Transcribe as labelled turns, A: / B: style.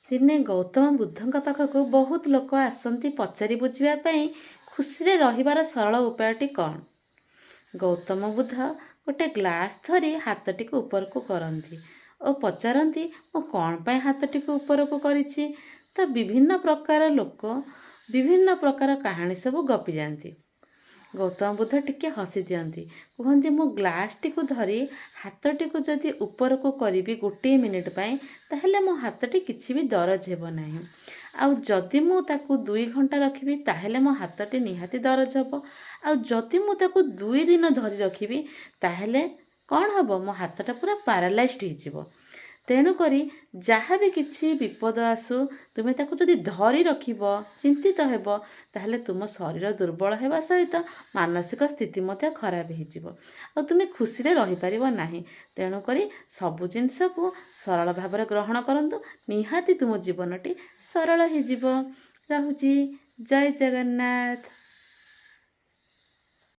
A: ଦିନେ ଗୌତମ ବୁଦ୍ଧଙ୍କ ପାଖକୁ ବହୁତ ଲୋକ ଆସନ୍ତି ପଚାରି ବୁଝିବା ପାଇଁ, ଖୁସିରେ ରହିବାର ସରଳ ଉପାୟଟି କ'ଣ। ଗୌତମ ବୁଦ୍ଧ ଗୋଟେ ଗ୍ଲାସ୍ ଧରି ହାତଟିକୁ ଉପରକୁ କରନ୍ତି ଓ ପଚାରନ୍ତି, ମୁଁ କ'ଣ ପାଇଁ ହାତଟିକୁ ଉପରକୁ କରିଛି? ତ ବିଭିନ୍ନ ପ୍ରକାର ଲୋକ ବିଭିନ୍ନ ପ୍ରକାର କାହାଣୀ ସବୁ ଗପି ଯାଆନ୍ତି। ଗୌତମ ବୁଦ୍ଧ ଟିକେ ହସି ଦିଅନ୍ତି। କୁହନ୍ତି, ମୁଁ ଗ୍ଲାସ୍ଟିକୁ ଧରି ହାତଟିକୁ ଯଦି ଉପରକୁ କରିବି ଗୋଟିଏ ମିନିଟ୍ ପାଇଁ, ତାହେଲେ ମୋ ହାତଟି କିଛି ବି ଦରଜ ହେବ ନାହିଁ। ଆଉ ଯଦି ମୁଁ ତାକୁ 2 ଘଣ୍ଟା ରଖିବି, ତାହେଲେ ମୋ ହାତଟି ନିହାତି ଦରଜ ହେବ। ଆଉ ଯଦି ମୁଁ ତାକୁ 2 ଦିନ ଧରି ରଖିବି, ତାହେଲେ କ'ଣ ହେବ? ମୋ ହାତଟା ପୁରା ପାରାଲାଇଜ୍ଡ ହେଇଯିବ। ତେଣୁକରି ଯାହା ବି କିଛି ବିପଦ ଆସୁ, ତୁମେ ତାକୁ ଯଦି ଧରି ରଖିବ, ଚିନ୍ତିତ ହେବ, ତାହେଲେ ତୁମ ଶରୀର ଦୁର୍ବଳ ହେବା ସହିତ ମାନସିକ ସ୍ଥିତି ମଧ୍ୟ ଖରାପ ହେଇଯିବ ଆଉ ତୁମେ ଖୁସିରେ ରହିପାରିବ ନାହିଁ। ତେଣୁକରି ସବୁ ଜିନିଷକୁ ସରଳ ଭାବରେ ଗ୍ରହଣ କରନ୍ତୁ, ନିହାତି ତୁମ ଜୀବନଟି ସରଳ ହେଇଯିବ। ରହୁଛି, ଜୟ ଜଗନ୍ନାଥ।